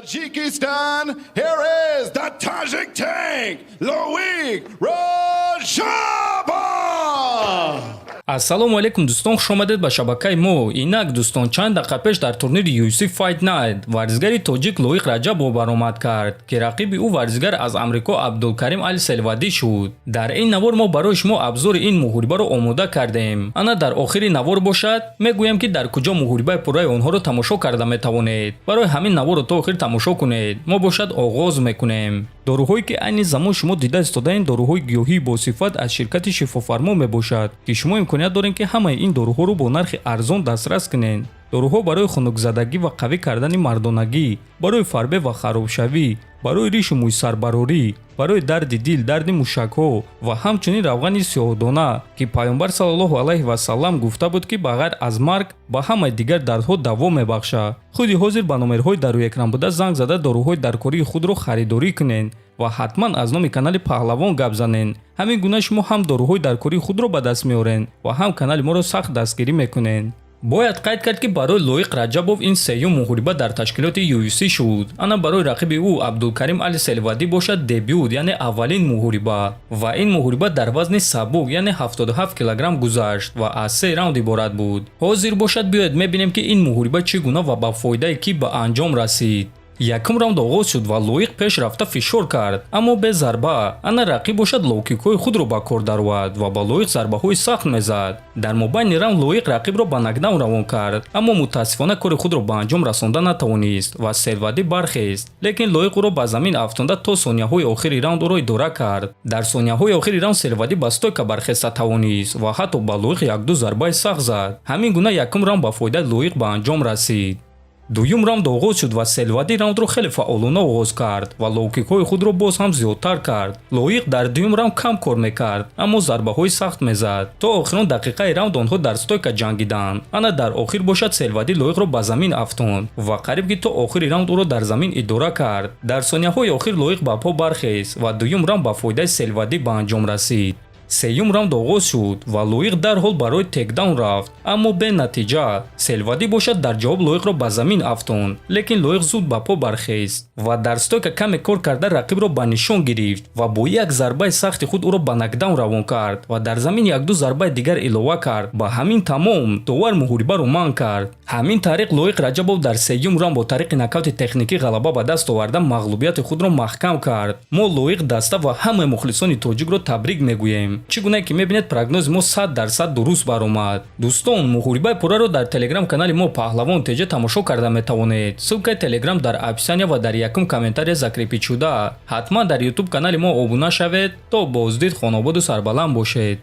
Tajikistan, here is the Tajik Tank, Loik Rajabov! Ассалому алайкум, дӯстон, хушомадед ба шабакаи мо. Инак, дӯстон, чанд дақиқа пеш дар турнири UFC Fight Night варзигари тоҷик Лоиқ Раҷабов баромад кард, ки рақиби ӯ варзигар аз Амрико Абдулкарим Ал Селвадӣ шуд. Дар ин навор мо барои шумо обзори ин муҳорибаро омода кардем. Ана дар охири навор бошад, мегӯем, ки дар куҷо муҳорибаи пурраи онҳоро тамошо карда метавонед. Барои ҳамин наворро то охир тамошо кунед. Мо бошад оғоз мекунем. Доруҳое, ки айни замон шумо дида истодаед, доруҳои гиёҳии босифат аз ширкати Шифофармо мебошад, ки шумо имконият доред, ки ҳамаи ин доруҳоро бо нархи арзон дастрас кунед. Доруҳо барои хунукзадагӣ ва қавӣ кардани мардонагӣ, барои фарбе ва харобшавӣ, барои ришу мӯйсарбарорӣ, барои дарди дил, дарди мушакҳо ва ҳамчунин равғани сиёҳдона, ки Пайғамбар саллаллоҳу алайҳи васаллам гуфта буд, ки ба ғайр аз марг ба ҳамаи дигар дардҳо даво мебахшад. Худи ҳозир ба номерҳои дар рӯи экран буда занг зада, доруҳои даркории худро харидорӣ кунед ва ҳатман аз номи канали Паҳлавон гап занед. Ҳамин гуна шумо ҳам доруҳои даркории худро ба даст меоред ва ҳам канали моро сахт дастгирӣ мекунед. Бояд қайд кард, ки барои Лоиқ Раҷабов ин сеюм муҳориба дар ташкилоти UFC шуд. Ана барои рақиби ӯ Абдулкарим Али Селвадӣ бошад, дебют, яъне аввалин муҳориба, ва ин муҳориба дар вазни сабук, яъне 77 килограмм гузашт ва аз се раунд иборат буд. Ҳозир бошад, биёед мебинем, ки ин муҳориба чӣ гуна ва ба фоидаи кӣ ба анҷом расид. Якум раунд оғоз шуд ва Лоиқ пеш рафта фишор кард, аммо бе зарба. Ана рақиб бошад, лоукикҳои худро ба кор даровард ва ба Лоиқ зарбаҳои сахт мезад. Дар мобайни раунд Лоиқ рақибро ба нокдаун равон кард, аммо мутаассифона кори худро ба анҷом расонда натавонист ва Селвадӣ бархест, лекин Лоиқ ӯро ба замин афтонда, то сонияҳои охири раунд ӯро идора кард. Дар сонияҳои охири раунд Селвадӣ ба стойка бархеста тавонист ва ҳатто ба Лоиқ якду зарбаи сахт зад. Ҳамин гуна якум раунд ба фоидаи Лоиқ ба анҷом расид. Дуюм раунд оғоз шуд ва Селвадӣ раундро хеле фаъолона оғоз кард ва лоукикҳои худро боз ҳам зиёдтар кард. Лоиқ дар дуюм раунд кам кор мекард, аммо зарбаҳои сахт мезад. То охирон дақиқаи раунд онҳо дар стойка ҷангиданд. Ана дар охир бошад, Селвадӣ Лоиқро ба замин афтонд ва қариб ки то охири раунд ӯро дар замин идора кард. Дар сонияҳои охир Лоиқ ба по бархест ва дуюм раунд ба фоидаи Селвадӣ ба анҷом расид. Сеюм раунд оғоз шуд ва Лоиқ дарҳол барои тейкдаун рафт, аммо бенатиҷа. Селвадӣ бошад, дар ҷавоб Лоиқро ба замин афтонд, лекин Лоиқ зуд ба по бархест ва дар стойка каме кор карда, рақибро ба нишон гирифт ва бо як зарбаи сахти худ ӯро ба нокдаун равон кард ва дар замин якду зарбаи дигар илова кард. Ба ҳамин тамом, довар муҳорибаро манъ кард. Ҳамин тариқ Лоиқ Раҷабов дар сеюм раунд бо тариқи нокаути техникӣ ғалаба ба даст оварда, мағлубияти худро маҳкам кард. Мо Лоиқ даста ва ҳамаи мухлисони тоҷикро табрик мегӯем. Чӣ гуна ки мебинед, прогнози мо 100% дуруст баромад. Дӯстон, муҳорибаи пурраро дар телеграм канали мо Паҳлавон ТЖ тамошо карда метавонед. Ссылкаи телеграм дар описания ва дар якум комментария закрепить шуда. Ҳатман дар ютуб канали мо обуна шавед. То боздид, хонободу сарбаланд бошед.